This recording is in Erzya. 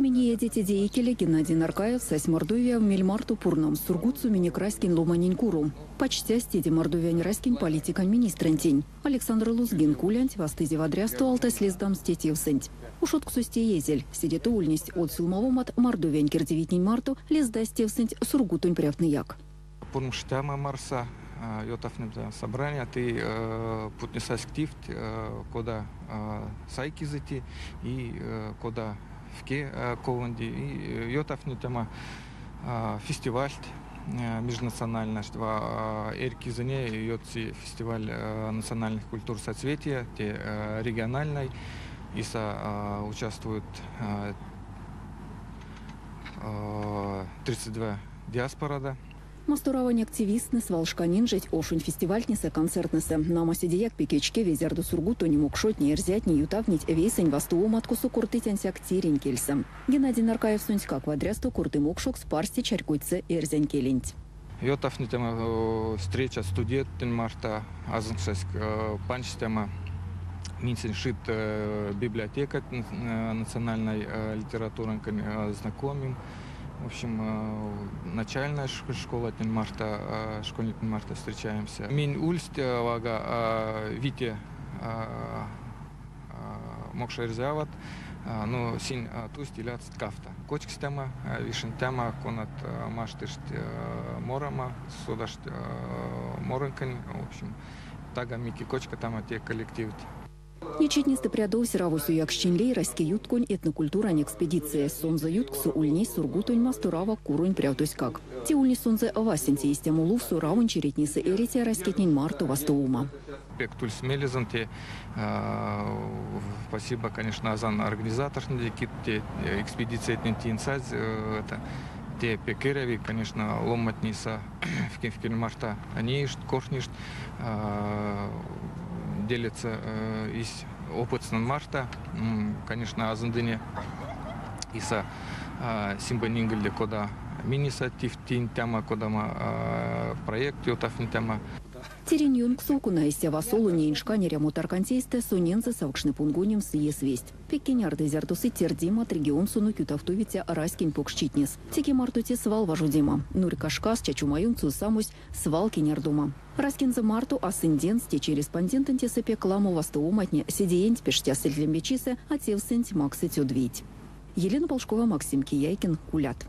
Ниеминь теде икеле Геннадий Наркаев сась Мордовияв мель марто пурнамс Сургутсо минек раськень ломанень куро. Пачтясь теде Мордовиянь раськень политикань министрантень. Александр Лузгин кулянть вастызе вадрясто, алтась лездамс те тевсэнть. Ушодксось теезель. Седе тов ульнесть од сюлмавомат Мордовиянь кирдивийтнень марто, лездась тевсэнть Сургутонь прявтнэяк. Пурнкштямо марса ютавтнемс собрания, те путнесась активть, кода сайкизэти и кода вке ковонди, и ютавтнетямо фестивальть межнациональность, эрькизэне ётси фестиваль национальных культур соцветия, те региональной, иса участвуют 32 диаспорада. Масторавань активисттнэ свалшкань инжеть ошонь фестивальтнесэ, концерттнэсэ. Нама, седеяк пек вечкеви, зярдо Сургутонь мокшотне, эрзятне ютавтнить вейсэнь вастовомат, косо кортыть ансяк тиринь кельсэ. Геннадий Наркаев сонськак вадрясто корты мокшокс, парсте чарькодьсы эрзянь келенть. Ютавтнетяно встреча студенттнэнь марто, озксось панжтямо минсеньшит библиотека национальной литературань знакомим. В общем, начальная школа марта, школьник марта встречаемся. Минь ульсть лага вите мокшэрзяват, но синь тусть иляцт кафта. Кочкстяма, вишентяма, конат маштышт морама, содашт моронькань, в общем, тага мики кочка тама те коллективть. Неть читнестэ прядовсь Равось ояксчинь лей раськеютконь этнокультурань экспедициясь. Сонзэ ютксо ульнесь Сургутонь Масторава куронь прявтоськак. Те ульнесь сонзэ васенце истямо лувсо Равонь чиретнесэ эриця раськетнень марто вастовома. Пек тусь мелезэн те. Спасибо, конечно, азан организатортнэнь, те экспедициятнень теинсазь. Это те пек эряви, конечно, ломантнесэ в марта неишт, кортништ, делятся эсь опытсонть марто. Конечно, азандыне иса симбанингэлде кода минь тема, кодамо проект ютавтнетямо. Тиринь ёнксов, кона истя васоло неень шкань эрямо тарканть эйстэ, сонензэ савкшны понгонемс иес весть. Пек кенярды, зярдо сыть тердемат регионсонок ютавтовиця раськень покшчитнес. Теке марто те свал важодема. Нурька шкас чачома ёнксов самось свал кенярдома. Раськензэ марто а сынденст течи респондентэнть тесэ пек ламо вастовоматне седеенть пештясыльть лембечисэ, а тевсэнть максыть од вийть. Елена Полшкова, Максим Кияйкин, Кулят.